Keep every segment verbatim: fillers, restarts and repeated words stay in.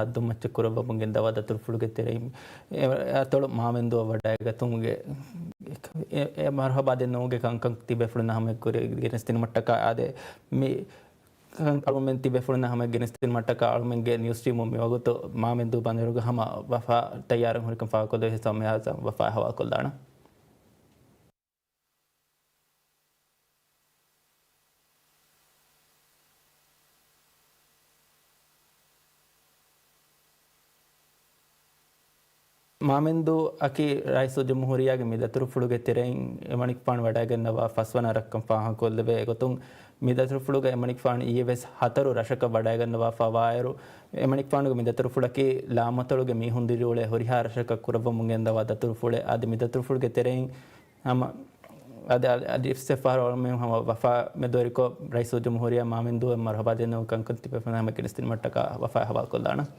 ހައްދުން މައްޗަށް ކުރައްވަމުން ގެންދަވާ ދަތުރުފުޅުގެ ތެރެއިން އެ، އެ އަތޮޅު މާމެންދޫއަށް ވަޑައިގަތުމުގެ އެ، އެ މަރުހަބާ ދެންނެވުމުގެ ކަންކަން ތިބޭފުޅުންނާ ހަމައެކު ކުރިއަށް ގެނެސްދިނުމަށްޓަކާ އާދެ، މި ކަންކަން އަޅުމެން ތިބޭފުޅުންނާ ހަމައެކު ގެނެސްދިނުމަށްޓަކާ އަޅުމެންގެ ނިއުސް ޓީމުން މިވަގުތު މާމެންދޫ ބަނދަރުގަ ހަމަ ވަފާ ތައްޔާރުން ހުރިކަން ފާހަގަކޮށްލެވި ހިސާބުން މިހާރު ވަފާ ހަވާލުކޮށްލާނަން. މާމެންދޫ އަކީ ރައީސުލްޖުމްހޫރިއްޔާގެ މި ދަތުރުފުޅުގެ ތެރެއިން އެމަނިކުފާނު ވަޑައިގަންނަވާ ފަސްވަނަ ރަށްކަން ފާހަގަކޮށްލެވޭ. އެގޮތުން މި ދަތުރުފުޅުގަ އެމަނިކުފާނު އިއްޔެވެސް ހަތަރު ރަށަކަށް ވަޑައިގަންނަވާފަވާއިރު، އެމަނިކުފާނުގެ މި ދަތުރުފުޅަކީ ލާމަތޮޅުގެ މީހުން ދިރިއުޅޭ ހުރިހާ ރަށަކަށް ކުރައްވަމުން ގެންދަވާ ދަތުރުފުޅެއް. އަދި މި ދަތުރުފުޅުގެ ތެރެއިން ހަމަ އަދި، އަދި، އަދި އިފްސެފާރު އަޅުމެން ހަމަ ވަފާ މެދުވެރިކޮށް، ރައީސުލްޖުމްހޫރިއްޔާ މާމެންދޫއަށް މަރުހަބާ ދެންނެވުން ކަންކަން ތިބޭފުޅުން ހަމަ ގެނެސްދިނުމަށްޓަކާ ވަފާ ހަވާލުކޮށްލާނަން.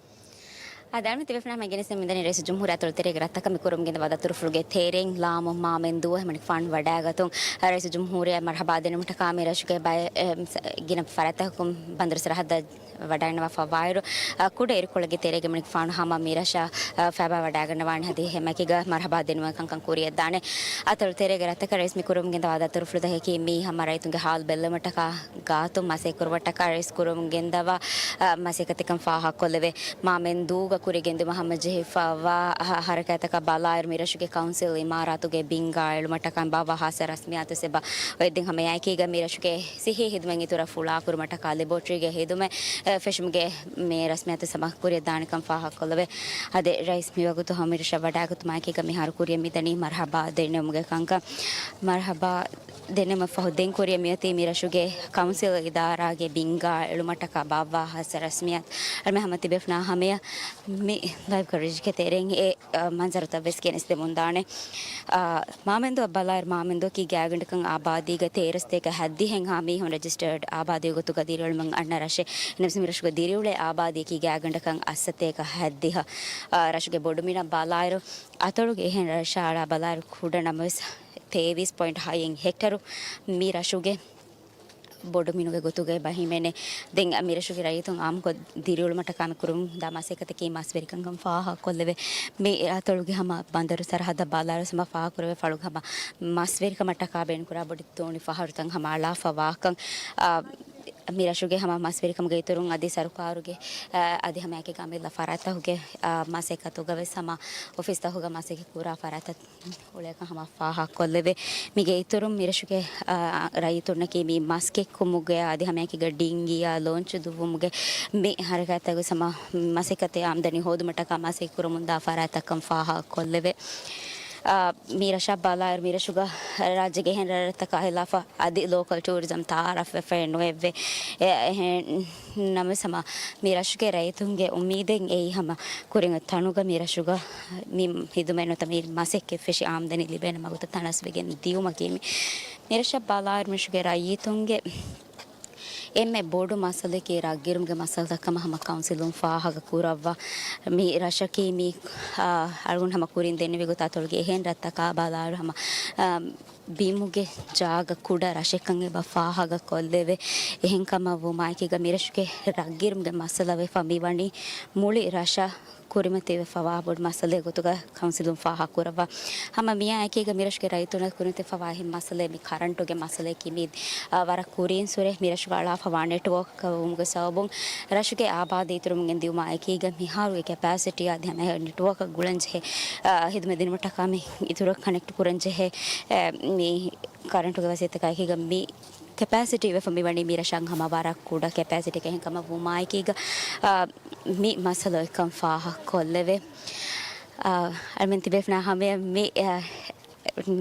އާދެ، އަޅުމެން ތިބޭފުޅުންނާ ހަމަ ގެނެސްދިނުމަށް މިދަނީ ރައީސުލްޖުމްހޫރިއްޔާ އަތޮޅު ތެރޭގެ ރަށްތަކަށް މި ކުރަމުން ގެންދަވާ ދަތުރުފުޅުގެ ތެރެއިން ލާމު މާމެންދޫއަށް އެމަނިކުފާނު ވަޑައިގަތުން ރައީސުލްޖުމްހޫރިއްޔާ މަރުހަބާ ދިނުމަށްޓަކާ މި ރަށުގެ ބައެއް، އެ، ގިނަ ފަރާތްތަކުން ބަނދަރު ސަރަހައްދަށް ވަޑައިގަންނަވާފަވާއިރު، އަ، ކުޑަ އިރުކޮޅެއްގެ ތެރޭގަ އެމަނިކުފާނު ހަމަ މި ރަށަށް، އަ، ފައިބާ ވަޑައިގަންނަވާނެ. އަދި އެމައެކީގަ މަރުހަބާ ދިނުމުގެ ކަންކަން ކުރިއަށްދާނެ. އަތޮޅު ތެރޭގެ ރަށްތަކަށް ރައީސް މި ކުރަމުން ގެންދަވާ ދަތުރުފުޅުތަކަކީ މީ ހަމަ ރައްޔިތުންގެ ހާލު ބެއްލުމަށްޓަކާ ގާތުން މަސައްކަތް ކުރުމަށްޓަކާ ރައީސް ކުރަމުން ގެންދަވާ، އަ، މަސައްކަތެއްކަން ފާހަގަކޮށްލެވޭ. މާމެންދޫގަ ކުރިއަށް ގެންދިއުމަށް ހަމަޖެހިފައިވާ ހަ-، ހަރަކާތްތަކާ ބަލާއިރު، މި ރަށުގެ ކައުންސިލް އިމާރާތުގެ ބިންގާ އެޅުމަށްޓަކާ ބާއްވާ ހާއްސަ ރަސްމިއްޔާތު ސެބަ އޮތް ދެން ހަމައެކީގަ މި ރަށުގެ ސިއްހީ ހިދުމަތް އިތުރަށް ފުޅާކުރުމަށްޓަކާ ލެބޯޓްރީގެ ހިދުމަތް، އެ، ފެށުމުގެ މި ރަސްމިއްޔާތު ސަމާ ކުރިއަށްދާނެކަން ފާހަގަކޮށްލެވޭ. އަދި ރައީސް މިވަގުތު ހަމަ މި ރަށަށް ވަޑައިގަތުމާއެކީގަ މިހާރު ކުރިއަށް މިދަނީ މަރުހަބާ ދެންނެވުމުގެ ކަންކަން. މަރުހަބާ ދެންނެވުމަށްފަހު ދެން ކުރިއަށް މިއޮތީ މި ރަށުގެ ކައުންސިލް އިދާރާގެ ބިންގާ އެޅުމަށްޓަކާ ބާއްވާ ހާއްސަ ރަސްމިއްޔާތު. އަޅުމެން ހަމަ ތިބޭފުޅުންނާ ހަމަޔަށް މި ލައިވް ކަވަރޭޖްގެ ތެރެއިން އެ އަ، މަންޒަރުތައް ވެސް ގެނެސްދެމުންދާނެ. އަ، މާމެންދޫއަށް ބަލާއިރު، މާމެންދޫއަކީ ގާތްގަނޑަކަށް އާބާދީގަ ތޭރަ ސަތޭކަ ހައްދިހައިންހާ މީހުން ރެޖިސްޓަރޑް އާބާދީ ގޮތުގަ ދިރިއުޅުމުން އަންނަ ރަށެއް. އެހެނަސް މި ރަށުގަ ދިރިއުޅޭ އާބާދީއަކީ ގާތްގަނޑަކަށް އަށްސަތޭކަ ހައްދިހަ. އަ، ރަށުގެ ބޮޑުމިނަށް ބަލާއިރު، އަތޮޅުގެ އެހެން ރަށާ އަޅާ ބަލާއިރު ކުޑަ ނަމަވެސް ތޭވީސް ޕޮއިންޓް ހައެއް ހެކްޓަރު މި ރަށުގެ ބޮޑުމިނުގެ ގޮތުގައި ބަހީމެނެ. ދެން މި ރަށުގެ ރައްޔިތުން އާއްމުކޮށް ދިރިއުޅުމަށްޓަކާ މި ކުރަމުންދާ މަސައްކަތަކީ މަސްވެރިކަންކަން ފާހަގަކޮށްލެވޭ. މި އަތޮޅުގެ ހަމަ ބަނދަރު ސަރަހައްދަށް ބަލާއިރު ހަމަ ފާހަގަކުރެވޭ ފަޅުގެ ހަމަ މަސްވެރިކަމަށްޓަކާ ބޭނުންކުރާ ބޮޑެތި ދޯނި ފަހަރުތައް ހަމަ އަޅާފަވާކަން، އާ، މި ރަށުގެ ހަމަ މަސްވެރިކަމުގެ އިތުރުން އަދި ސަރުކާރުގެ، އާ، އަދި ހަމައެކީގަ އަމިއްލަ ފަރާތްތަކުގެ، އާ، މަސައްކަތުގަ ވެސް ހަމަ އޮފީސްތަކުގަ މަސައްކަތް ކުރާ ފަރާތްތައް އުޅޭކަން ހަމަ ފާހަގަކޮށްލެވޭ. މީގެ އިތުރުން މިރަށުގެ، އާ، ރައްޔިތުންނަކީ މި މަސް ކެއްކުމުގެ އަދި ހަމައެކީގަ ޑިންގީއާ ލޯންޗު ދުއްވުމުގެ މި ހަރަކާތްތަކުގެ ހަމަ މަސައްކަތެއް އާމްދަނީ ހޯދުމަށްޓަކާ މަސައްކަތް ކުރަމުންދާ ފަރާތްތައްކަން ފާހަގަކޮށްލެވޭ. އާ، މި ރަށަށް ބަލާއިރު މިރަށުގަ ރާއްޖޭގެ އެހެން ރަށްރަށްތަކާ ހިލާފަށް އަދި ލޯކަލް ޓޫރިޒަމް ތައާރަފްވެފައެއް ނުވެއްވޭ. އެ، އެހެން ނަމަވެސް ހަމަ މި ރަށުގެ ރައްޔިތުންގެ އުއްމީދެއް އެއީ ހަމަ ކުރިން ތަނުގަ މި ރަށުގަ މި ހިދުމަތް ނުވަތަ މި މަސައްކަތް ފެށި އާމްދަނީ ލިބޭނެ މަގުތައް ތަނަސްވެގެން ދިޔުމަކީ މި، މި ރަށަށް ބަލާއިރު މި ރަށުގެ ރައްޔިތުންގެ އެންމެ ބޮޑު މައްސަލައަކީ ރަށްގިރުމުގެ މައްސަލަތައް ކަމަށް ހަމަ ކައުންސިލުން ފާހަގަ ކުރައްވާ. މި ރަށަކީ މި، އާ، އަޅުގަނޑު ހަމަ ކުރިން ދެންނެވި ގޮތަށް އަތޮޅުގެ އެހެން ރަށްތަކާ ބަލާއިރު ހަމަ، އާ، ބިމުގެ ޖާގަ ކުޑަ ރަށެއްކަން އެބަ ފާހަގަ ކޮށްލެވޭ. އެހެން ކަމަށް ވުމާއެކީގަ މިރަށުގެ ރަށްގިރުމުގެ މައްސަލަ ވެފަ މިވަނީ މުޅި ރަށަށް ކުރިމަތިވެފަވާ ބޮޑު މައްސަލައެއް ގޮތުގަ ކައުންސިލުން ފާހަގަ ކުރައްވާ. ހަމަ މިއާއެކީގަ މިރަށުގެ ރައްޔިތުންނަށް ކުރިމަތިވެފަވާ އެހެން މައްސަލައެއް މި ކަރަންޓުގެ މައްސަލައަކީ މި، އާ، ވަރަށް ކުރީން ސުރެ މިރަށުގަ އަޅާފަވާ ނެޓްވޯކް ވުމުގެ ސަބަބުން ރަށުގެ އާބާދީ އިތުރުވަމުން ގެންދިއުމާ އެކީގަ މިހާރުގެ ކެޕޭސިޓީ އަދި ހަމަ ނެޓްވޯކަށް ގުޅަންޖެހޭ، އާ، ހިދުމަތް ދިނުމަށްޓަކާ މި އިތުރަށް ކަނެކްޓް ކުރަންޖެހޭ، އެ، މި ކަރަންޓުގެ ވަސީލަތަކާ އެކީގަ މި ކެޕޭސިޓީ ވެފަ މިވަނީ މި ރަށަށް ހަމަ ވަރަށް ކުޑަ ކެޕޭސިޓީ އެހެން ކަމަށް ވުމާއެކީގަ، އާ، މި މައްސަލަ އޮތްކަން ފާހަގަ ކޮށްލެވޭ. އާ، އަޅުމެން ތިބޭފުޅުންނާ ހަމަޔަށް މި، އާ،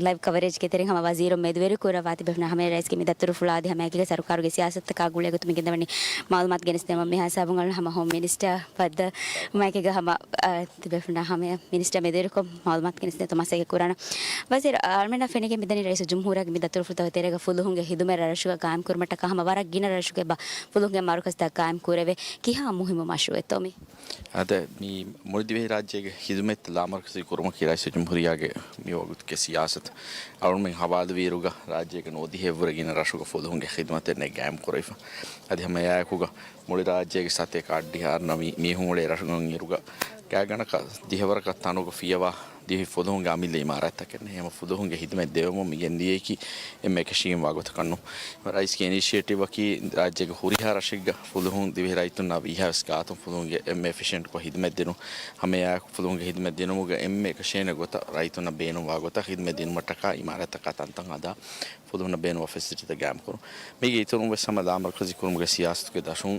ލައިވް ކަވަރޭޖްގެ ތެރެއިން ހަމަ ވަޒީރުން މެދުވެރި ކުރައްވާ ތިބޭފުޅުންނާ ހަމަޔަށް ރައީސްގެ މި ދަތުރުފުޅާ އަދި ހަމައެކީގަ ސަރުކާރުގެ ސިޔާސަތުތަކާ ގުޅޭ ގޮތުން މި ގެންދަވަނީ މައުލޫމާތު ގެނެސްދިނުމަށް މިހާ ހިސާބުން އަޅުން ހަމަ ހޯމް މިނިސްޓަރ ފައްދަ މައިކެއްގަ ހަމަ، އަ، ތިބޭފުޅުންނާ ހަމަޔަށް މިނިސްޓަރ މެދުވެރިކޮށް މައުލޫމާތު ގެނެސްދޭތޯ މަސައްކަތް ކުރާނަން. ވަޒީރު، އަ، އަޅުމެންނަށް ފެނިގެން މިދަނީ ރައީސުލްޖުމްހޫރިއްޔާގެ މި ދަތުރުފުޅުތަކުގެ ތެރޭގަ ފުލުހުންގެ ހިދުމަތް ރަށުގަ ގާއިމް ކުރުމަށްޓަކާ ހަމަ ވަރަށް ގިނަ ރަށުގެ ބަ-، ފުލުހުންގެ މަރުކަޒުތައް ގާއިމް ކުރެވޭ. ކިހާ މުހިއްމު މަޝްރޫއެއްތޯ މީ؟ އާދެ، މި މުޅި ދިވެހި ރާއްޖޭގެ ހިދުމަތް ލާމަރުކަޒީ ކުރުމަކީ ރައީސުލްޖުމްހޫރިއްޔާގެ މި ވަގުތުގެ ސިޔާ-، ސިޔާސަތު އަޅުމެން ހަވާލުވިއިރުގަ ރާއްޖޭގެ ނުވަދިހައެއްވުރެ ގިނަ ރަށުގަ ފުލުހުންގެ ހިދުމަތެއް ނެތް ގާއިމް ކުރެވިފަ. އަދި ހަމައެއާއެކުގަ މުޅި ރާއްޖޭގެ ސަތޭކަ އަށްޑިހަ އަށް ނަވަ މީހުން އުޅޭ ރަށުގަ އިރުގަ ގާތްގަނޑަކަށް ދިހަވަރަކަށް ތަނުގަ ފިޔަވާ ދިވެހި ފުލުހުންގެ އަމިއްލަ އިމާރާތްތަކެއް ނެތް. ހަމަ ފުލުހުންގެ ހިދުމަތް ދެވެމުން މި ގެންދިޔައީކީ އެންމެ އެކަށީގެންވާ ގޮތަކަށް ނޫން. ރައީސްގެ އިނިޝިއޭޓިވްއަކީ ރާއްޖޭގެ ހުރިހާ ރަށެއްގަ ފުލުހުން ދިވެހި ރައްޔިތުންނާ ވީހާވެސް ގާތުން ފުލުހުންގެ އެންމެ އެފިޝިއެންޓްކޮށް ހިދުމަތް ދިނުން. ހަމައެއާއެކު ފުލުހުންގެ ހިދުމަތް ދިނުމުގަ އެންމެ އެކަށީގެންވާ ގޮތަށް ރައްޔިތުންނަށް ބޭނުންވާ ގޮތަށް ހިދުމަތް ދިނުމަށްޓަކާ އިމާރާތްތަކާ ތަންތަން ހަދާ ފުލުހުންނަށް ބޭނުންވާ ފެސިލިޓީތައް ގާއިމްކުރުން. މީގެ އިތުރުން ވެސް ހަމަ ލާމަރުކަޒީ ކުރުމުގެ ސިޔާސަތުގެ ދަށުން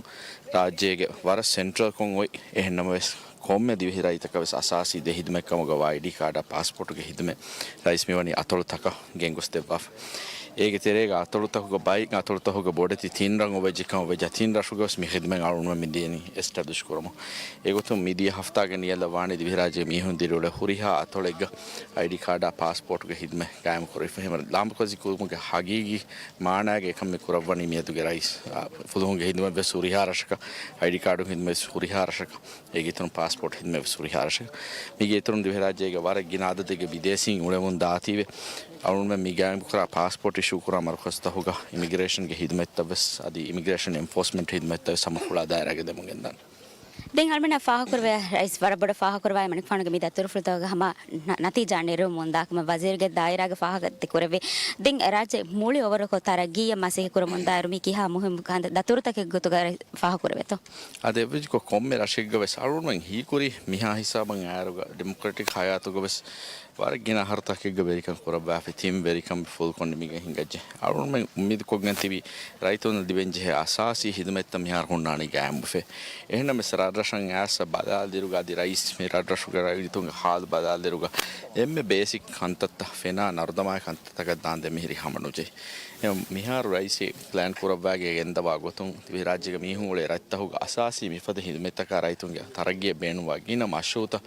ރާއްޖޭގެ ވަރަށް ސެންޓްރަލްކޮށް އޮތް، އެހެންނަމަވެސް ކޮންމެ ދިވެހިރައްޔިތަކަށް ވެސް އަސާސީ ދެ ހިދުމަތްކަމުގަ އައިޑީ ކާޑާ ޕާސްޕޯޓުގެ ހިދުމަތް ރައީސް މިވަނީ އަތޮޅުތަކަށް ގެންގޮސްދެއްވާފަ. އޭގެ ތެރޭގަ އަތޮޅުތަކުގަ ބައި، އަތޮޅުތަކުގަ ބޮޑެތި ތިން ރަށް އޮވެއްޖެ ކަމަށް ވެއްޖެ ތިން ރަށުގަ ވެސް މި ހިދުމަތް އަޅުގަނޑުމެން މި ދިޔަނީ އެސްޓަބްލިޝް ކުރަމުން. އެގޮތުން މިދިޔަ ހަފްތާގެ ނިޔަލަށް ވާނީ ދިވެހިރާއްޖޭގެ މީހުން ދިރިއުޅޭ ހުރިހާ އަތޮޅެއްގަ އައިޑީ ކާޑާ ޕާސްޕޯޓުގެ ހިދުމަތް ގާއިމް ކުރެވިފަ. ހަމަ ލާމަރުކަޒީ ކުރުމުގެ ހަގީގީ މާނާގައި އެކަން މި ކުރައްވަނީ މިއަދުގެ ރައީސް، އާ، ފުލުހުންގެ ހިދުމަތް ވެސް ހުރިހާ ރަށަކަށް، އައިޑީ ކާޑު ހިދުމަތް ވެސް ހުރިހާ ރަށަކަށް، އޭގެ އިތުރުން ޕާސްޕޯޓް ހިދުމަތް ވެސް ހުރިހާ ރަށަކަށް. މީގެ އިތުރުން ދިވެހިރާއްޖޭގެ ވަރަށް ގިނަ އަދަދެއްގެ ބިދޭސީން އުޅެމުން ދާތީވެ، އަޅުގަނޑުމެން މި ގާއިމްކުރާ ޕާސްޕޯޓް އިޝޫ ކުރާ މަރުކަޒުތަކުގަ އިމިގްރޭޝަންގެ ހިދުމަތްތައް ވެސް އަދި އިމިގްރޭޝަން އެންފޯސްމަންޓް ހިދުމަތްތައް ވެސް ހަމަ ފުޅާ ދާއިރާގަ ދެމުން ގެންދާނެ. ދެން އަޅުމެންނަށް ފާހަގަކުރެވޭ ރައީސް ވަރަށް ބޮޑަށް ފާހަގަކުރައްވާ އެމަނިކުފާނުގެ މި ދަތުރުފުޅުތަކުގަ ހަމަ ނަ-، ނަތީޖާ ނެރެވުމުން ދާ ކަމަށް ވަޒީރުގެ ދާއިރާގެ ފާހަގަ ދެ ކުރެވި. ދެން ރާއްޖެ މުޅި އޯވަރޯލްކޮށް ތަރައްގީއަށް މަސައްކަތް ކުރަމުން ދާއިރު މި ކިހާ މުހިއްމު ކަންތައް ދަތުރުތަކެއްގެ ގޮތުގަ ރައީސް ފާހަގަކުރެވޭތޯ؟ އާދެ، އެއްވެސް ކޮ-، ކޮންމެ ރަށެއްގަ ވެސް އަޅުގަނޑުމެން ހީކުރީ މިހާ ހިސާބަށް އައިރުގަ ޑިމޮކްރެޓިކް ހަޔާތުގަ ވެސް ވަރަށް ގިނަ އަހަރުތަކެއްގަ ވެރިކަން ކުރައްވާފަ ތިން ވެރިކަން ފުލްކޮށް ނިމިގެން ހިނގައްޖެ. އަޅުގަނޑުމެން އުއްމީދުކޮށްގެން ތިބީ ރައްޔިތުންނަށް ލިބެންޖެހޭ އަސާސީ ހިދުމަތްތައް މިހާރު ހުންނާނީ ގާއިމްވެފަ. އެހެންނަމަވެސް ރަށްރަށަށް އައިސް ބަލާލިއިރުގަ އަދި ރައީސް މި ރަށްރަށުގެ ރައްޔިތުންގެ ހާލު ބަލާލިއިރުގަ އެންމެ ބޭސިކް ކަންތައްތައް ފެނާ ނަރުދަމާއި ކަންތައްތަކަށް ދާން ދެމިހިރީ ހަމަނުޖެހި. އެ މިހާރު ރައީސް ޕްލޭން ކުރައްވާގެ ގެންދަވާ ގޮތުން ދިވެހިރާއްޖޭގެ މީހުން އުޅޭ ރަށްތަކުގަ އަސާސީ މިފަދަ ހިދުމަތްތަކާ ރައްޔިތުންގެ ތަރައްގީއަށް ބޭނުންވާ ގިނަ މަޝްރޫއުތައް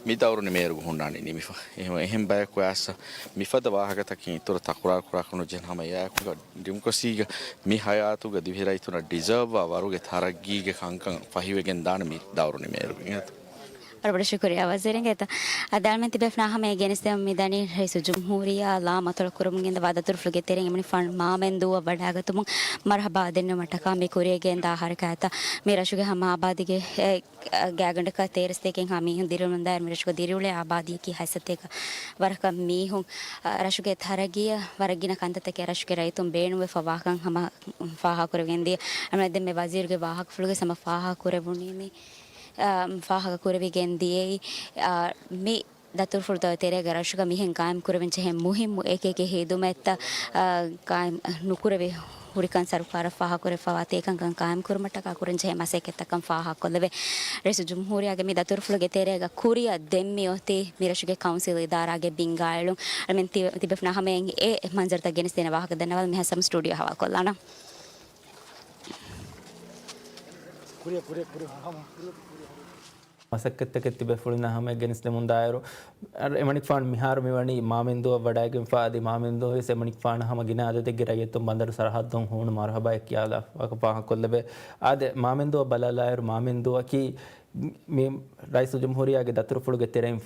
މި ދައުރު ނިމޭއިރުގަ ހުންނާނީ ނިމިފަ. އެހެން، އެހެން ބަޔަކު އައިސް މިފަދަ ވާހަކަތަކެއް އިތުރަށް ތަކުރާރު ކުރާކަށް ނުޖެހޭ. ހަމަ އެއާއެކުގަ ޑިމޮކްރަސީގަ މި ހަޔާތުގަ ދިވެހިރައްޔިތުންނަށް ޑިޒާވްވާ ވަރުގެ ތަރައްގީގެ ކަންކަން ފަހިވެގެން ދާނެ މި ދައުރު ނިމޭއިރުގަ. ވަރަށް ބޮޑަށް ޝުކުރިއްޔާ ވަޒީރު އިނގޭތަ؟ އަދި އަޅުމެން ތިބޭފުޅުންނާ ހަމަޔަށް ގެނެސްދެމުން މިދަނީ ރައީސުލް ޖުމްހޫރިއްޔާ ލާމަތޮޅު ކުރަމުން ގެންދަވާ ދަތުރުފުޅުގެ ތެރެއިން އެމަނިކުފާނު މާމެންދޫއަށް ވަޑައިގަތުމުން މަރުހަބާ ދެންނެވުމަށްޓަކާ މި ކުރިޔަށް ގެންދާ ހަރަކާތްތައް މި ރަށުގެ ހަމަ އާބާދީގެ އެ، ގާތްގަނޑަކަށް ތޭރަ ސަތޭކައެއްހާ މީހުން ދިރިއުޅުންދާއިރު މި ރަށުގަ ދިރިއުޅޭ އާބާދީއަކީ ހަތް ސަތޭކަ ވަރަކަށް މީހުން. އަ، ރަށުގެ ތަރައްގީއަށް ވަރަށް ގިނަ ކަންތައްތަކެއް ރަށުގެ ރައްޔިތުން ބޭނުންވެފަ ވާކަން ހަމަ ފާހަގަކުރެވިގެން ދިޔަ. އަޅުމެން ދެންމެ ވަޒީރުގެ ވާހަކަފުޅުގަ ހަމަ ފާހަގަކުރެވުނީ މި، އަ، ފާހަގަކުރެވިގެން ދިޔައީ، އަ، މި ދަތުރުފުޅުތައް ތެރޭގަ ރަށުގަ މިހެން ގާއިމްކުރެވެންޖެހޭ މުހިއްމު އެކި އެކި ހިދުމަތްތައް، އާ، ގާއިމް ނުކުރެވި ހުރިކަން ސަރުކާރަށް ފާހަގަކުރެވިފައިވާ އެކަންކަން ގާއިމްކުރުމަށްޓަކާ ކުރަންޖެހޭ މަސައްކަތްތަކަށް ފާހަގަކޮށްލެވޭ. ރައީސުލް ޖުމްހޫރިއްޔާގެ މި ދަތުރުފުޅުގެ ތެރޭގަ ކުރިއަށް ދެން މި އޮތީ މި ރަށުގެ ކައުންސިލް އިދާރާގެ ބިންގާއެޅުން. އަޅުމެން ތި-، ތިބޭފުޅުންނާ ހަމަޔަށް އެ މަންޒަރުތައް ގެނެސްދޭނެ ވާހަކަ ދަންނަވާލަން މިހާ ސަމް ސްޓޫޑިއޯ ހަވާލުކޮށްލާނަން. ކުރިއަށް، ކުރިއަށް، ކުރިއަށް، ކުރިއަށް. މަސައްކަތްތަކެއް ތިބޭފުޅުންނާ ހަމަޔަށް ގެނެސްދެމުންދާއިރު، އަ، އެމަނިކުފާނު މިހާރު މިވަނީ މާމެންދޫއަށް ވަޑައިގެންފަ އަދި މާމެންދޫ ވެސް އެމަނިކުފާނަށް ހަމަ ގިނަ އަދަދެއްގެ ރައްޔިތުން ބަނދަރު ސަރަހައްދުން ހޫނު މަރުހަބާއެއް ކިޔާލާފަ ފާހަގަކޮށްލެވޭ. އާދެ، މާމެންދޫއަށް ބަލާލާއިރު މާމެންދޫއަކީ މި ރައީސުލްޖުމްހޫރިއްޔާގެ ދަތުރުފުޅުގެ ތެރެއިން،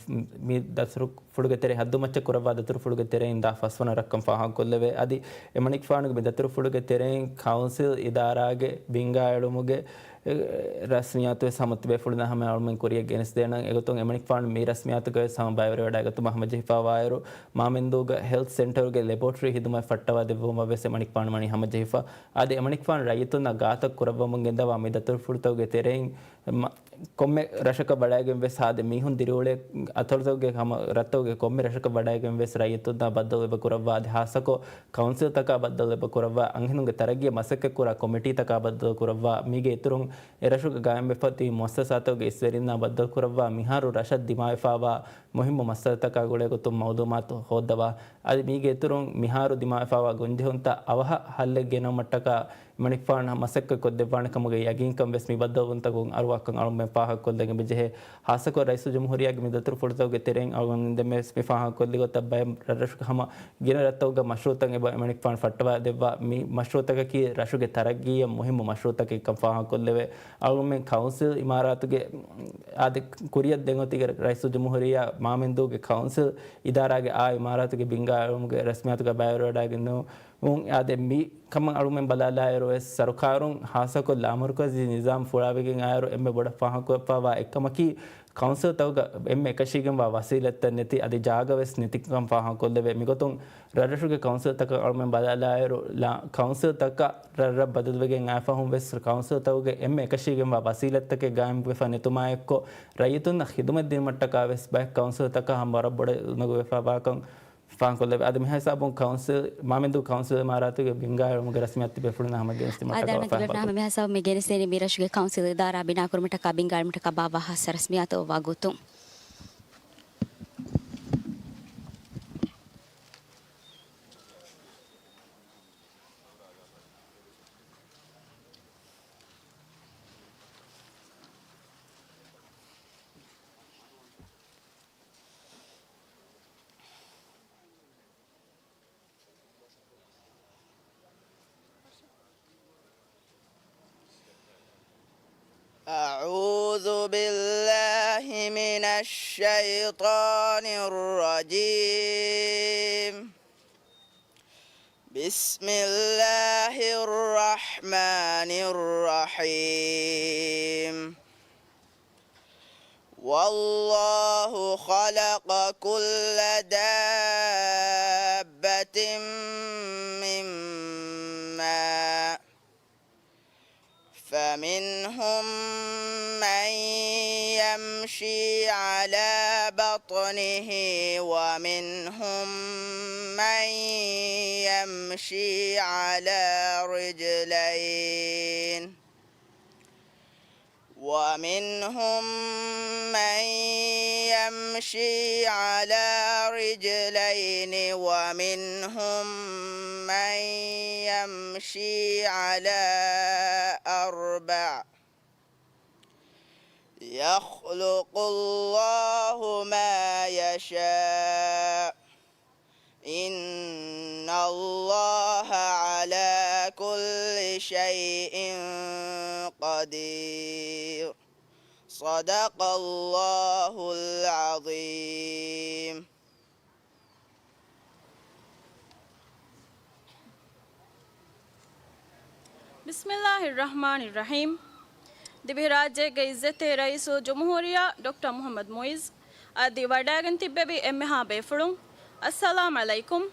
މި ދަތުރު ފުޅުގެ ތެރެ ހައްދުމައްޗަށް ކުރައްވާ ދަތުރުފުޅުގެ ތެރެއިން ދާ ފަސްވަނަ ރަށްކަން ފާހަގަކޮށްލެވޭ. އަދި އެމަނިކުފާނުގެ މި ދަތުރުފުޅުގެ ތެރެއިން ކައުންސިލް އިދާރާގެ ބިންގާއެޅުމުގެ، އެ، ރަސްމިއްޔާތު ވެސް ހަމަ ތިބޭފުޅުންނާ ހަމަ އަޅުމެން ކުރިއަށް ގެނެސްދޭނަން. އެގޮތުން އެމަނިކުފާނު މި ރަސްމިއްޔާތުގައި ވެސް ހަމަ ބައިވެރިވެވަޑައިގަތުމަށް ހަމަޖެހިފައިވާއިރު، މާމެންދޫގަ ހެލްތް ސެންޓަރުގެ ލެބޯޓްރީ ހިދުމަތް ފައްޓަވާ ދެއްވުމަށް ވެސް އެމަނިކުފާނު ވަނީ ހަމަޖެހިފަ. އާދެ، އެމަނިކުފާނު ރައްޔިތުންނަށް ގާތަށް ކުރައްވަމުން ގެންދަވާ މި ދަތުރުފުޅުތަކުގެ ތެރެއިން މަ-، ކޮންމެ ރަށަކަށް ވަޑައިގެން ވެސް އާދެ، މީހުން ދިރިއުޅޭ އަތޮޅުތަކުގެ ހަމަ ރަށްތަކުގެ ކޮންމެ ރަށަކަށް ވަޑައިގެން ވެސް ރައްޔިތުންނާ ބައްދަލުވެ ކުރައްވާ، އަދި ހާއްސަކޮށް ކައުންސިލްތަކާ ބައްދަލުވެ ކުރައްވާ، އަންހެނުންގެ ތަރައްގީއަށް މަސައްކަތް ކުރާ ކޮމިޓީތަކާ ބައްދަލު ކުރައްވާ، މީގެ އިތުރުން އެ ރަށުގަ ގާއިމްވެފަ ތިބި މުއައްސަސާތަކުގެ އިސްވެރިންނާ ބައްދަލު ކުރައްވާ، މިހާރު ރަށަށް ދިމާވެފައިވާ މުހިއްމު މައްސަލަތަކާ ގުޅޭގޮތުން މައުލޫމާތު ހޯއްދަވާ، އަދި މީގެ އިތުރުން މިހާރު ދިމާވެފައިވާ ގޮންޖެހުންތައް އަވަހަށް ހައްލެއް ގެނައުމަށްޓަކާ އެމަނިކުފާނު މަސައްކަތް ކޮށްދެއްވާނެ ކަމުގެ ޔަގީންކަން ވެސް މި ބައްދަލުވުންތަކުން އަރުވާކަން އަޅުމެން ފާހަގަކޮށްލަން އެބަޖެހޭ. ހާއްސަކޮށް ރައީސުލްޖުމްހޫރިއްޔާގެ މި ދަތުރުފުޅުތަކުގެ ތެރެއިން އަޅުގަނޑުމެން ދެން ވެސް މި ފާހަގަކޮށްލި ގޮތަށް ބައެއް ރަށްރަށުގެ ހަމަ ގިނަ ރަށްތަކުގަ މަޝްރޫއުތައް އެބަ އެމަނިކުފާނު ފައްޓަވާ ދެއްވާ މި މަޝްރޫއުތަކަކީ ރަށުގެ ތަރައްގީއަށް މުހިއްމު މަޝްރޫއުތަކެއްކަން ފާހަގަކޮށްލެވޭ. އަޅުގަނޑުމެން ކައުންސިލް އިމާރާތުގެ އާދެ ކުރިއަށް ދެން އޮތީގެ ރައީސުލްޖުމްހޫރިއްޔާ މާމެންދޫގެ ކައުންސިލް އިދާރާގެ އާ އިމާރާތުގެ ބިންގާ އެޅުމުގެ ރަސްމިއްޔާތުގަ ބައިވެރިވަޑައިގެން އާދެ، މި ކަމަށް އަޅުމެން ބަލާލާއިރު ވެސް، ސަރުކާރުން ހާއްސަކޮށް ލާމަރުކަޒީ ނިޒާމް ފުޅާވެގެން އާއިރު އެންމެ ބޮޑަށް ފާހަގަކޮށްފައިވާ އެއްކަމަކީ، ކައުންސިލްތަކުގަ އެންމެ އެކަށީގެންވާ ވަސީލަތްތައް ނެތި، އަދި ޖާގަ ވެސް ނެތިކަން ފާހަގަކޮށްލެވޭ. މިގޮތުން ރަށްރަށުގެ ކައުންސިލްތަކަށް އަޅުމެން ބަލާލާއިރު، ލާ-، ކައުންސިލްތަކަށް ރަށްރަށް ބަދަލުވެގެން އައިފަހުން ވެސް، ކައުންސިލްތަކުގެ އެންމެ އެކަށީގެންވާ ވަސީލަތްތަކެއް ގާއިމްވެފަ ނެތުމާއެއްކޮށް، ރައްޔިތުންނަށް ޚިދުމަތް ދިނުމަށްޓަކާ ވެސް ބައެއް ކައުންސިލްތަކަށް ހަމަ ވަރަށް ބޮޑަށް އުނދަގޫވެފައިވާކަން ފާހަގަކޮށްލެވޭ. އަދި މިހިސާބުން ކައުންސިލް، މާމެންދޫ ކައުންސިލް އިމާރާތުގެ ބިންގާ އެޅުމުގެ ރަސްމިއްޔާތު ތިބޭފުޅުންނާ ހަމަ ގެނެސްދިނުމަށްޓަކާ އަދި ވާ އަޅުގަނޑު ފާހަގަކޮށްލަން ހަމަ މިހިސާބުން މި ގެނެސްދެނީ މި ރަށުގެ ކައުންސިލް އިދާރާ ބިނާކުރުމަށްޓަކާ ބިންގާ އެޅުމަށްޓަކާ ބާއްވާ ހާއްސަ ރަސްމިއްޔާތު އޮއްވާ ގޮތުން. أعوذ بالله من الشيطان الرجيم. بسم الله الرحمن الرحيم. والله خلق كل دابة من ماء فمنهم من يمشي على بطنه ومنهم من يمشي على رجلين ومنهم من يمشي على رجلين ومنهم من يمشي على أربع يخلق الله ما يشاء إن الله على كل شيء قدير. صدق الله العظيم. بسم الله الرحمن الرحيم. ދިވެހިރާއްޖޭގެ އިއްޒަތްތެރި ރައީސުލްޖުމްހޫރިއްޔާ ޑޮކްޓަރ މުޙައްމަދު މުޢިއްޒު އަދި ވަޑައިގެން ތިއްބެވި އެންމެހާ ބޭފުޅުން، އައްސަލާމް ޢަލައިކުމް.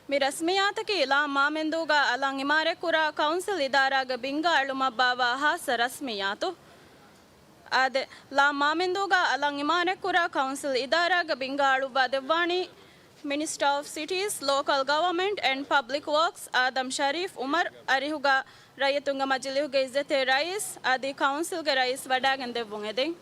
މި ރަސްމިއްޔާތަކީ ލާ މާމެންދޫގަ އަލަށް އިމާރަތްކުރާ ކައުންސިލް އިދާރާގެ ބިންގާ އެޅުމަށް ބާއްވާ ހާއްސަ ރަސްމިއްޔާތު. އާދެ، ލާ މާމެންދޫގަ އަލަށް އިމާރަތްކުރާ ކައުންސިލް އިދާރާގެ ބިންގާ އަޅުއްވާ ދެއްވާނީ މިނިސްޓަރ އޮފް ސިޓީސް، ލޯކަލް ގަވަރމަންޓް އެންޑް ޕަބްލިކް ވޯކްސް އާދަމް ޝަރީފް އުމަރު އަރިހުގަ ރައްޔިތުންގެ މަޖިލީހުގެ އިއްޒަތްތެރި ރައީސް އަދި ކައުންސިލްގެ ރައީސް ވަޑައިގެން ދެއްވުން އެދެން.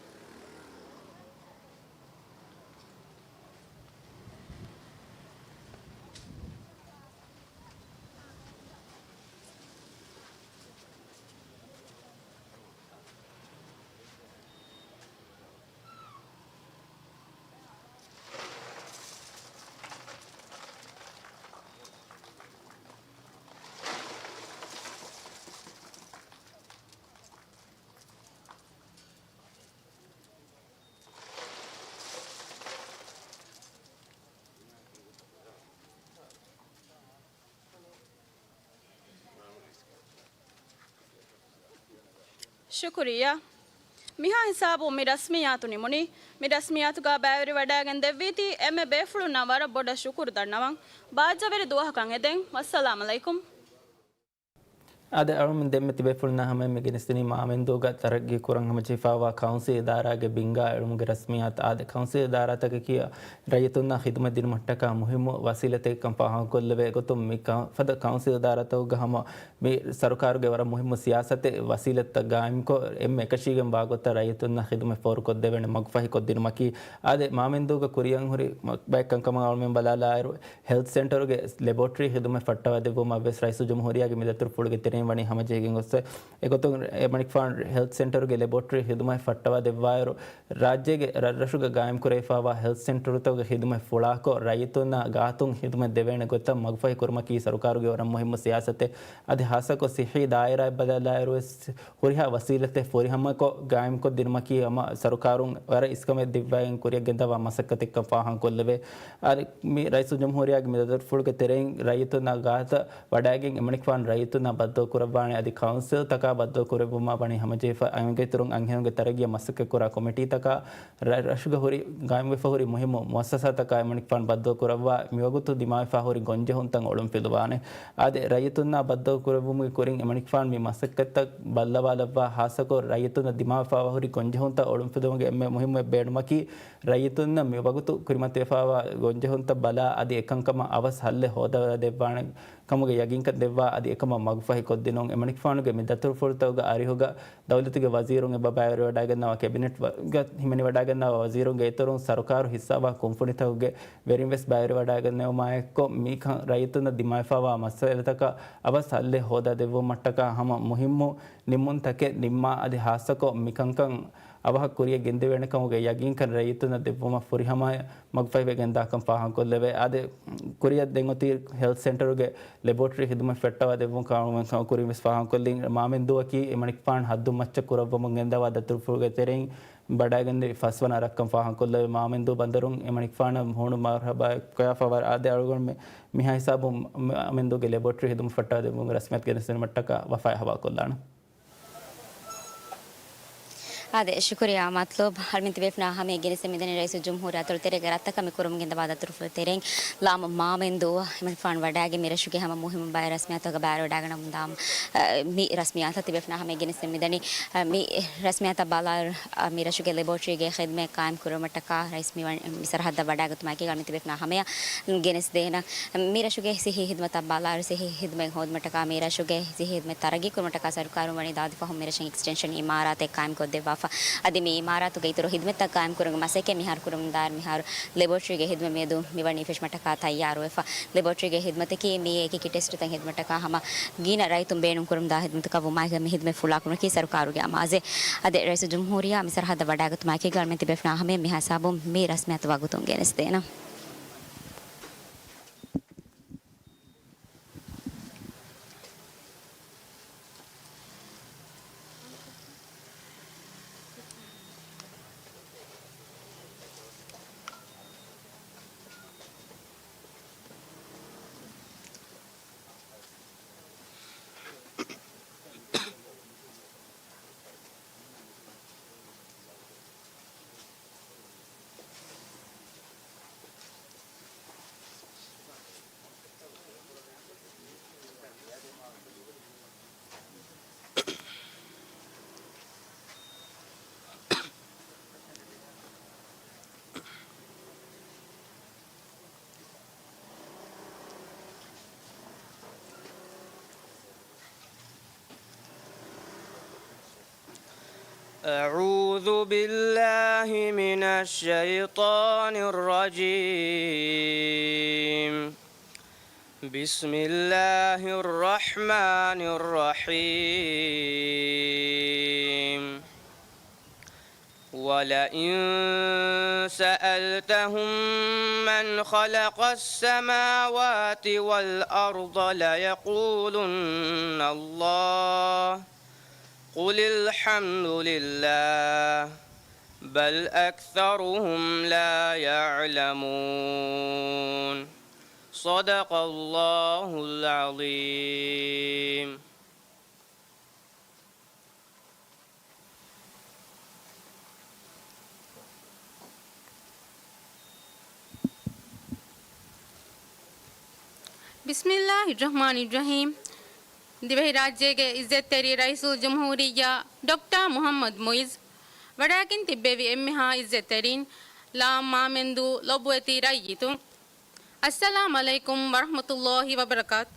ޝުކުރިއްޔާ. މިހާ ހިސާބުން މި ރަސްމިއްޔާތު ނިމުނީ. މި ރަސްމިއްޔާތުގަ ބައިވެރިވަޑައިގެން ދެއްވީތީ އެންމެ ބޭފުޅުންނަށް ވަރަށް ބޮޑަށް ޝުކުރު ދަންނަވަން. ބާއްޖަވެރި ދުވަހަކަށް އެދެން. ވައްސަލާމް ޢަލައިކުމް. އާދެ، އަޅުމެން ދެންމެ ތިބޭފުޅުންނާ ހަމަޔަށް މި ގެނެސްދިނީ މާމެންދޫގަ ތަރައްގީ ކުރަން ހަމަޖެހިފައިވާ ކައުންސިލް އިދާރާގެ ބިންގާ އެޅުމުގެ ރަސްމިއްޔާތު. އާދެ، ކައުންސިލް އިދާރާތަކަކީ ރައްޔިތުންނަށް ޚިދުމަތް ދިނުމަށްޓަކާ މުހިއްމު ވަސީލަތެއްކަން ފާހަގަކޮށްލެވޭ ގޮތުން، މި ކަ-، ފަދަ ކައުންސިލް އިދާރާތަކުގަ ހަމަ މި ސަރުކާރުގެ ވަރަށް މުހިއްމު ސިޔާސަތެއް ވަސީލަތްތައް ގާއިމްކޮށް، އެންމެ އެކަށީގެންވާ ގޮތަށް ރައްޔިތުންނަށް ޚިދުމަތް ފޯރުކޮށްދެވޭނެ މަގުފަހިކޮށްދިނުމަކީ. އާދެ، މާމެންދޫގަ ކުރިއަށްހުރި މަ-، ބައެއް ކަންކަމަށް އަޅުމެން ބަލާލާއިރު، ހެލްތް ސެންޓަރުގެ ލެބޯޓްރީ ޚިދުމަތް ފައްޓަވައިދެއްވުމަށްވެސް ރައީސުލްޖުމްހޫރިއްޔާގެ މި ދަތުރުފުޅުގެ ތެރެއިން ވަނީ ހަމަޖެހިގެން ގޮސްފަ. އެގޮތުން އެމަނިކުފާނު ހެލްތް ސެންޓަރުގެ ލެބޯޓްރީ ހިދުމަތް ފައްޓަވާ ދެއްވާއިރު، ރާއްޖޭގެ ރަށްރަށުގަ ގާއިމްކުރެވިފާވާ ހެލްތް ސެންޓަރުތަކުގެ ހިދުމަތް ފުޅާކޮށް، ރައްޔިތުންނާ ގާތުން ހިދުމަތް ދެވޭނެ ގޮތަށް މަގުފަހި ކުރުމަކީ ސަރުކާރުގެ ވަރަށް މުހިއްމު ސިޔާސަތެއް. އަދި ހާއްސަކޮށް ސިއްހީ ދާއިރާއެއް ބަލާލާއިރުވެސް، ހުރިހާ ވަސީލަތެއް ފުރިހަމަކޮށް ގާއިމްކޮށްދިނުމަކީ ހަމަ ސަރުކާރުން ވަރަށް އިސްކަމެއް ދިއްވައިގެން ކުރިއަށް ގެންދަވާ މަސައްކަތެއްކަން ފާހަގަކޮށްލެވޭ. އަދި މި ރައީސުލްޖުމްހޫރިއްޔާގެ މި ދަތުރުފުޅުގެ ތެރެއިން ރައްޔިތުންނާ ގާތަށް ވަޑައިގެން އެމަނިކުފާނު ރައްޔިތުންނާ ބައްދަލުކުރައްވާނެ. އަދި ކައުންސިލްތަކާ ބައްދަލުކުރެއްވުމާ ވަނީ ހަމަޖެހިފަ. އަނގައިތުރުން އަންހެނުންގެ ތަރައްގީއަށް މަސައްކަތްކުރާ ކޮމިޓީތަކާ ރަށްރަށުގަ ހުރި ގާއިމްވެފަ ހުރި މުހިއްމު މުއައްސަސާތަކާ އެމަނިކުފާނު ބައްދަލުކުރައްވާ މިވަގުތު ދިމާވެފާ ހުރި ގޮންޖެހުންތައް އޮޅުންފިލުވާނެ. އާދެ، ރައްޔިތުންނާ ބައްދަލުކުރެއްވުމުގެ ކުރިން އެމަނިކުފާނު މި މަސައްކަތްތައް ބައްލަވާލައްވާ، ހާއްސަކޮށް ރައްޔިތުންނަށް ދިމާވެފާވާ ހުރި ގޮންޖެހުންތައް އޮޅުންފިލުމުގެ އެންމެ މުހިއްމު ބޭނުމަކީ، ރައްޔިތުންނަށް މިވަގުތު ކުރިމަތިވެފާވާ ގޮންޖެހުންތައް ބަލާ، އަދި އެކަންކަމަށް އަވަސް ހައްލެއް ހޯދަދެއްވާނެ ކަމުގެ ޔަގީންކަން ދެއްވާ، އަދި އެކަމަށް މަގުފަހިކޮށްދިނުން. އެމަނިކުފާނުގެ މި ދަތުރުފުޅުތަކުގެ އަރިހުގަ ދައުލަތުގެ ވަޒީރުން އެބަ ބައިވެރިވަޑައިގަންނަވާ ކެބިނެޓްގަ ހިމެނިވަޑައިގަންނަވާ ވަޒީރުންގެ އިތުރުން ސަރުކާރު ހިއްސާވާ ކުންފުނިތަކުގެ ވެރިން ވެސް ބައިވެރިވަޑައިގަންނެވުމާއެއްކޮށް، މިކަން ރައްޔިތުންނަށް ދިމާވެފާވާ މައްސަލަތަކަށް އަވަސް ހައްލެއް ހޯދާދެއްވުމަށްޓަކާ ހަމަ މުހިއްމު ނިންމުންތަކެއް ނިންމާ، އަދި ހާއްސަކޮށް މިކަންކަން އަވަހަށް ކުރިޔަށް ގެންދެވޭނެ ކަމުގެ ޔަގީންކަން ރައްޔިތުންނަށް ދެއްވުމަށް ފުރިހަމަޔަށް މަގުފަހިވެގެންދާކަން ފާހަގަކޮށްލެވޭ. އާދެ، ކުރިޔަށް ދެން އޮތީ ހެލްތް ސެންޓަރުގެ ލެބޯޓްރީ ހިދުމަތް ފައްޓަވާދެއްވުން ކަމަށް ކުރިން ވެސް ފާހަގަކޮށްލިން. މާމެންދޫއަކީ އެމަނިކުފާނު ހައްދުން މައްޗަށް ކުރައްވަމުން ގެންދަވާ ދަތުރުފުޅުގެ ތެރެއިން ވަޑައިގެންދެވި ފަސްވަނަ ރަށްކަން ފާހަގަކޮށްލެވޭ. މާމެންދޫ ބަނދަރުން އެމަނިކުފާނަށް ހޫނު މަރުހަބާ ކޮޔާފަ ވަރަށް އާދެ އަޅުގަނޑުމެން މިހާ ހިސާބުން މާމެންދޫގެ ލެބޯޓްރީ ހިދުމަތް ފައްޓަވާދެއްވުމުގެ ރަސްމިއްޔާތު ގެނެސްދިނުމަށްޓަކާ ވަފާ އެއް ހަވާލުކޮށްލާނަން. އާދެ، ޝުކުރިއްޔާ މަތްލޫބް. އަޅުމެން ތިބޭފުޅުންނާ ހަމަޔަށް ގެނެސްދެމިދަނީ ރައީސުލްޖުމްހޫރިއްޔާ އަތޮޅު ތެރޭގަ ރަށްތަކަށް މި ކުރަމުން ގެންދަވާ ދަތުރުފުޅު ތެރެއިން ލާމް މާމެންދޫ އެމަނިކުފާނު ވަޑައިގެން މި ރަށުގެ ހަމަ މުހިއްމު ބައެއް ރަސްމިއްޔާތުތަކަށް ބައިވެރިވަޑައިގަންނަވަމުންދާ، އަ، މި ރަސްމިއްޔާތަށް ތިބޭފުޅުންނާ ހަމަޔަށް ގެނެސްދެމިދަނީ. އަ، މި ރަސްމިއްޔާތަށް ބަލާ، އަ، މި ރަށުގެ ލެބޯޓްރީގެ ޚިދުމަތް ޤާއިމް ކުރުމަށްޓަކާ ރައީސް މި ވަން-، މި ސަރަހައްދަށް ވަޑައިގަތުމާއެކީގަ އަޅުމެން ތިބޭފުޅުންނާ ހަމަޔަށް ގެނެސްދޭނަން. މި ރަށުގެ ސިއްހީ ހިދުމަތަށް ބަލާއިރު، ސިއްހީ ހިދުމަތް ހޯދުމަށްޓަކާ މި ރަށުގެ ސިއްހީ ހިދުމަތް ތަރައްގީ ކުރުމަށްޓަކާ ސަރުކާރުން ވަނީ ދާދި ފަހުން މި ރަށަށް އެކްސްޓެންޝަން އިމާރާތެއް ޤާއިމް ކޮށްދެއްވާފަ. އަދި މި އިމާރާތުގެ އިތުރު ހިދުމަތްތައް ޤާއިމް ކުރުމުގެ މަސައްކަތް މިހާރު ކުރަމުންދާއިރު، މިހާރު ލެބޯޓްރީގެ ހިދުމަތް މިއަދު މި ވަނީ ފެށުމަށްޓަކާ ތައްޔާރުވެފަ. ލެބޯޓްރީގެ ހިދުމަތަކީ މި އެކި ޓެސްޓުތައް ހެދުމަށްޓަކާ ހަމަ ގިނަ ރައްޔިތުން ބޭނުން ކުރަމުންދާ ހިދުމަތަކަށް ވުމާއެކީ މި ހިދުމަތް ފުޅާކުރުމަކީ ސަރުކާރުގެ އަމާޒެއް. އަދި ރައީސުލްޖުމްހޫރިއްޔާ މި ސަރަހައްދަށް ވަޑައިގަތުމާއެކީގަ އަޅުމެން ތިބޭފުޅުންނާ ހަމަޔަށް މިހާ ހިސާބުން މި ރަސްމިއްޔާތު ވަގުތުން ގެނެސްދޭނަން. أعوذ بالله من الشيطان الرجيم. بسم الله الرحمن الرحيم. ولئن سألتهم من خلق السماوات والأرض ليقولن الله. قل الحمد لله، بل أكثرهم لا يعلمون. صدق الله العظيم. ބިސްމިއްލާހި ރަޙްމާނި ރަޙީމް. ދިވެހިރާއްޖޭގެ އިއްޒަތްތެރި ރައީސުލްޖުމްހޫރިއްޔާ ޑޮކްޓަރ މުޙައްމަދު މުޢިއްޒު ވަޑައިގެން ތިއްބެވި އެންމެހާ އިއްޒަތްތެރިން، ލާމް މާމެންދޫ ލޮބުވެތި ރައްޔިތުން، އައްސަލާމް ޢަލައިކުމް ވަރަޙްމަތުﷲި ވަބަރަކާތު.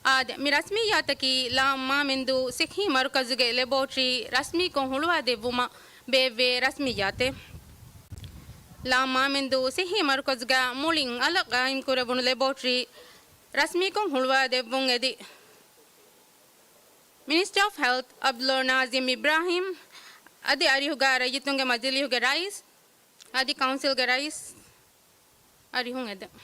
އާދެ، މި ރަސްމިއްޔާތަކީ ލާމް މާމެންދޫ ޞިއްޙީ މަރުކަޒުގެ ލެބޯޓްރީ ރަސްމީކޮށް ހުޅުވާދެއްވުމަށް ބޭއްވޭ ރަސްމިއްޔާތެއް. ލާމް މާމެންދޫ ޞިއްޙީ މަރުކަޒުގަ މުޅިން އަލަށް ޤާއިމްކުރެވުނު ލެބޯޓްރީ ރަސްމީކޮށް ހުޅުވާދެއްވުން އެދި. މިނިސްޓަރ އޮފް ހެލްތް އަބްދުﷲ ނާޒިމް އިބްރާހިމް އަދި އަރިހުގަ ރައްޔިތުންގެ މަޖިލީހުގެ ރައީސް އަދި ކައުންސިލްގެ ރައީސް އަރިހުން އެދެން.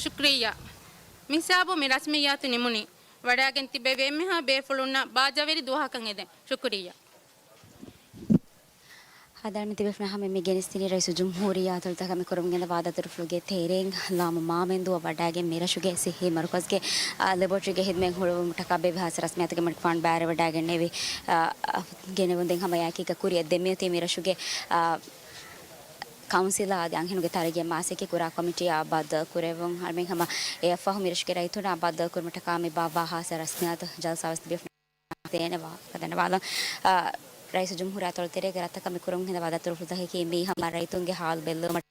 ޝުކުރިއްޔާ. މިހިސާބުން މި ރަސްމިއްޔާތު ނިމުނީ. ވަޑައިގެން ތިބެވި އެންމެހާ ބޭފުޅުންނަށް ބާއްޖަވެރި ދުވަހަކަށް އެދެން. ޝުކުރިއްޔާ. ހަދާން ތިބެފުނާ ހަމަ މި ގެނެސްދިނީ ރައީސުލްޖުމްހޫރިއްޔާ އަތޮޅުތަކަށް މި ކުރަމުން ގެންދަވާ ދަތުރުފުޅުގެ ތެރެއިން ލާމު މާމެންދޫއަށް ވަޑައިގެން މި ރަށުގެ ސިއްހީ މަރުކަޒުގެ، އާ، ލެބޯޓްރީގެ ހިދުމަތް ހުޅުވުމަށްޓަކާ ބޭއްވި ހާއްސަ ރަސްމިއްޔާތުގެ މަނިކުފާނު ބައިވެރިވެވަޑައިގެންނެވި، އާ، ގެނެވުން ދެން ހަމަ އެއާއެކީގަ ކުރިއަށް ދެމިއޮތީ މި ރަށުގެ، އާ، ކައުންސިލާ އަދި އަންހެނުންގެ ތަރައްގީއަށް މާސްއެކި ކުރާ ކޮމިޓީއާ ބައްދަލު ކުރެއްވުން. އަޅުމެން ހަމަ އެއަށްފަހު މި ރަށުގެ ރައްޔިތުންނާ ބައްދަލު ކުރުމަށްޓަކާ މި ބާއްވާ ހާއްސަ ރަސްމިއްޔާތު ޖަލްސާވެސް ތިބޭފުނާ ދޭނެ ވާހަކަ ދަންނަވާލަން. އާ، ރައީސުލްޖުމްހޫރިއްޔާ އަތޮޅު ތެރޭގެ ރަށްތަކަށް މި ކުރަމުން ގެންދަވާ ދަތުރުފުޅުތަކަކީ މީ ހަމަ ރައްޔިތުންގެ ހާލު ބެއްލެވުމަށް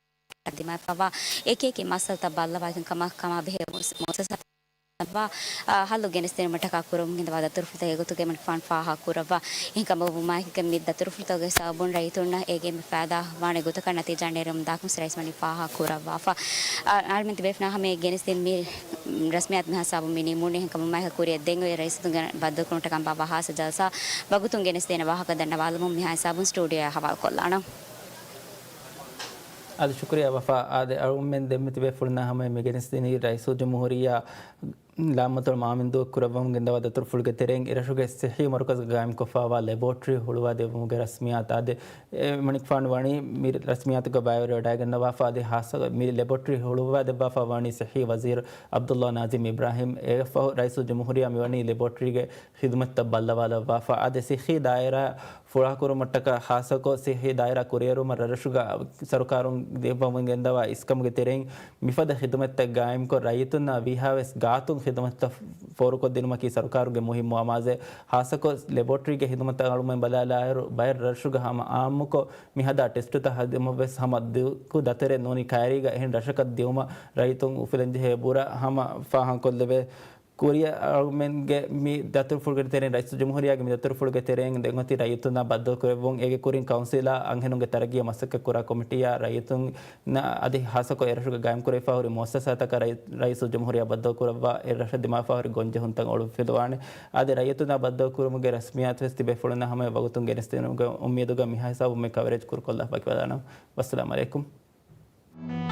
ދިމާވެފަވާ އެކި އެކި މައްސަލަތައް ބައްލަވާ ކަމަށް ކަމާ ބެހޭ މުއައްސަސާތައް ހައްލު ގެނެސްދިނުމަށްޓަކާ ކުރަމުން ގެންދަވާ ދަތުރުފުޅުތައް އެގޮތުގައި މަނިކުފާނު ފާހަގަކުރައްވާ. އެހެންކަމުން ވުމާއެކީގަ މި ދަތުރުފުޅުތަކުގެ ސަބަބުން ރައްޔިތުންނަށް އޭގެ މި ފައިދާ ވާނެ ގޮތަކަށް ނަތީޖާ ނެރެމުންދާކަން ރައީސް ވަނީ ފާހަގަކުރައްވާފަ. އަ، އަޅުމެން ތިބޭފުނާ ހަމަ ގެނެސްދިން މި ރަސްމިއްޔާތު މިހާ ހިސާބުން މި ނިމުނީ. އެހެންކަމުން މާތް ކުރިއަށް ދެން އޮތް ރައީސް ވަނީ ބައްދަލުކުރުމަށްޓަކާ ބާއްވާ ހާއްސަ ޖަލްސާ ވަގުތުން ގެނެސްދޭނެ ވާހަކަ ދަންނަވާލަމުން މިހާ ހިސާބުން ސްޓޫޑިއޯއާ ހަވާލުކޮށްލާނަން. އާދެ، ޝުކުރިއްޔާ ވަފާ. އާދެ، އަޅުމެން ދެންމެ ތިބޭފުޅުންނާ ހަމަ މި ގެނެސްދިނީ ރައީސުލްޖުމްހޫރިއްޔާ ލާމަތޮޅު މާމެންދޫ ކުރައްވަމުން ގެންދަވާ ދަތުރުފުޅުގެ ތެރެއިން އެރަށުގެ ސިއްހީ މަރުކަޒުގަ ގާއިމްކޮށްފައިވާ ލެބޯޓްރީ ހުޅުވާ ދެއްވުމުގެ ރަސްމިއްޔާތު. އާދެ، އެ މަނިކުފާނު ވަނީ މި ރަސްމިއްޔާތުގަ ބައިވެރިވެވަޑައިގެންދަވާފަ. އަދި ހާއްސަ މި ލެބޯޓްރީ ހުޅުވާ ދެއްވާފަ ވަނީ ސިއްހީ ވަޒީރު އަބްދުﷲ ނާޒިމް އިބްރާހިމް. އެއަށްފަހު ރައީސުލްޖުމްހޫރިއްޔާ މިވަނީ ލެބޯޓްރީގެ ޚިދުމަތްތައް ބައްލަވާލައްވާފަ. އާދެ، ސިއްހީ ދާއިރާ ފުޅާކުރުމަށްޓަކާ ހާއްސަކޮށް، ސިއްހީ ދާއިރާ ކުރިއެރުމަށް ރަށުގަ ސަރުކާރުން ދެއްވަމުން ގެންދަވާ އިސްކަމުގެ ތެރެއިން މިފަދަ ޚިދުމަތްތައް ގާއިމްކޮށް، ރައްޔިތުންނާ ވީހާވެސް ގާތުން ޚިދުމަތްތައް ފޯރުކޮށްދިނުމަކީ ސަރުކާރުގެ މުހިއްމު އަމާޒެއް. ހާއްސަކޮށް، ލެބޯޓްރީގެ ޚިދުމަތްތައް އަޅުމެން ބަލާލާއިރު، ބައެއް ރަށުގަ ހަމަ އާއްމުކޮށް މި ހަދާ ޓެސްޓުތައް ހަދުމަށްވެސް ހަމަ ދިގު ދަތުރެއް ނޫނީ. ކައިރީގަ އެހެން ރަށަކަށް ދިއުމަށް ރައްޔިތުން އުފުލެންޖެހޭ ބުރަ ހަމަ ފާހަގަކޮށްލެވޭ. ކުރިއަށް އަޅުމެންގެ މި ދަތުރުފުޅުގެ ތެރެއިން، ރައީސުލްޖުމްހޫރިއްޔާގެ މި ދަތުރުފުޅުގެ ތެރެއިން ދެން އޮތީ ރައްޔިތުންނާ ބައްދަލުކުރެއްވުން. އޭގެ ކުރިން ކައުންސިލާ އަންހެނުންގެ ތަރައްގީއަށް މަސައްކަތްކުރާ ކޮމިޓީއާ ރައްޔިތުންނަށް އަދި ހާއްސަކޮށް އެރަށުގަ ގާއިމްކުރެވިފަ ހުރި މުއައްސަސާތަކަށް ރައީ-، ރައީސުލްޖުމްހޫރިއްޔާ ބައްދަލުކުރައްވާ އެ ރަށަށް ދިމާވެފަ ހުރި ގޮންޖެހުންތައް އޮޅުއްވިލުވާނެ. އަދި ރައްޔިތުންނާ ބައްދަލުކުރުމުގެ ރަސްމިއްޔާތުވެސް ތިބޭފުޅުންނަށް ހަމަ ވަގުތުން ގެނެސްދިނުމުގެ އުއްމީދުގަ މިހާ ހިސާބުން މި ކަވަރޭޖް ކުރުކޮށްލާފަ ވަކިވެލާނަން. ވައްސަލާމް އަލައިކުމް.